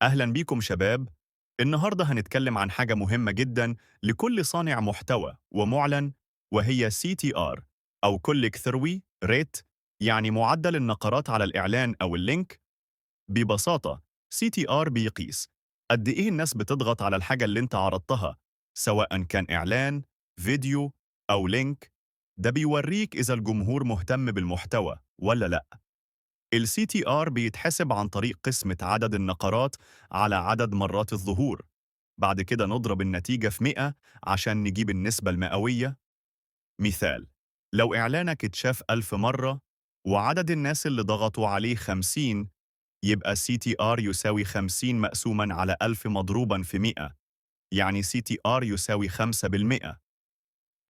أهلا بيكم شباب. النهاردة هنتكلم عن حاجة مهمة جدا لكل صانع محتوى ومعلن، وهي CTR أو click through rate، يعني معدل النقرات على الإعلان أو ال link. ببساطة CTR بيقيس قد إيه الناس بتضغط على الحاجة اللي أنت عرضتها، سواء كان إعلان، فيديو أو link. ده بيوريك إذا الجمهور مهتم بالمحتوى ولا لأ. ال CTR بيتحسب عن طريق قسمة عدد النقرات على عدد مرات الظهور، بعد كده نضرب النتيجة في 100 عشان نجيب النسبة المئوية. مثال: لو إعلانك اتشاف 1000 مرة وعدد الناس اللي ضغطوا عليه 50، يبقى CTR يساوي 50 مقسوما على 1000 مضروبا في 100، يعني CTR يساوي 5%.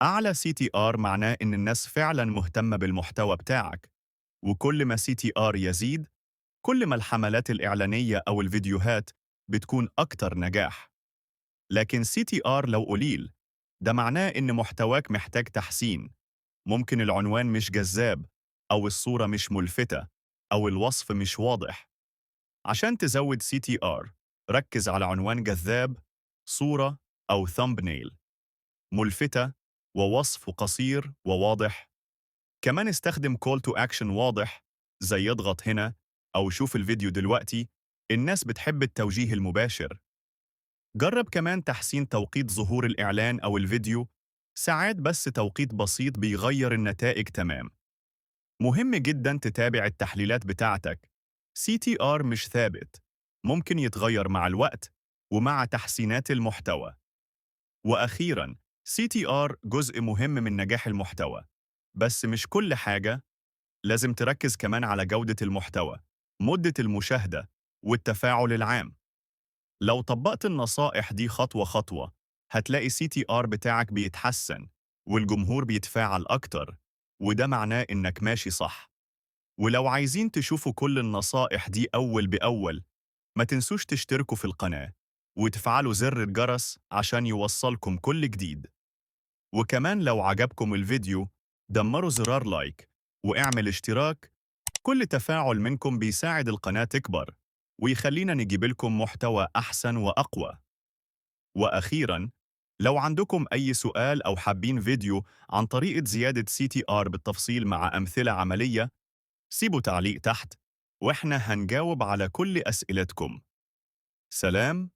أعلى CTR معناه إن الناس فعلا مهتمة بالمحتوى بتاعك، وكل ما CTR يزيد كل ما الحملات الإعلانية أو الفيديوهات بتكون أكتر نجاح. لكن CTR لو قليل، ده معناه إن محتواك محتاج تحسين. ممكن العنوان مش جذاب، أو الصورة مش ملفتة، أو الوصف مش واضح. عشان تزود CTR، ركز على عنوان جذاب، صورة أو thumbnail ملفتة، ووصف قصير وواضح. كمان استخدم call to action واضح، زي اضغط هنا أو شوف الفيديو دلوقتي. الناس بتحب التوجيه المباشر. جرب كمان تحسين توقيت ظهور الإعلان أو الفيديو، ساعات بس توقيت بسيط بيغير النتائج تمام. مهم جدا تتابع التحليلات بتاعتك. CTR مش ثابت، ممكن يتغير مع الوقت ومع تحسينات المحتوى. وأخيراً، CTR جزء مهم من نجاح المحتوى، بس مش كل حاجة. لازم تركز كمان على جودة المحتوى، مدة المشاهدة، والتفاعل العام. لو طبقت النصائح دي خطوة خطوة، هتلاقي CTR بتاعك بيتحسن والجمهور بيتفاعل أكتر، وده معناه إنك ماشي صح. ولو عايزين تشوفوا كل النصائح دي أول بأول، ما تنسوش تشتركوا في القناة وتفعلوا زر الجرس عشان يوصلكم كل جديد. وكمان لو عجبكم الفيديو، دمروا زرار like واعمل اشتراك. كل تفاعل منكم بيساعد القناة تكبر ويخلينا نجيب لكم محتوى أحسن وأقوى. وأخيراً، لو عندكم أي سؤال أو حابين فيديو عن طريقة زيادة CTR بالتفصيل مع أمثلة عملية، سيبوا تعليق تحت وإحنا هنجاوب على كل أسئلتكم. سلام.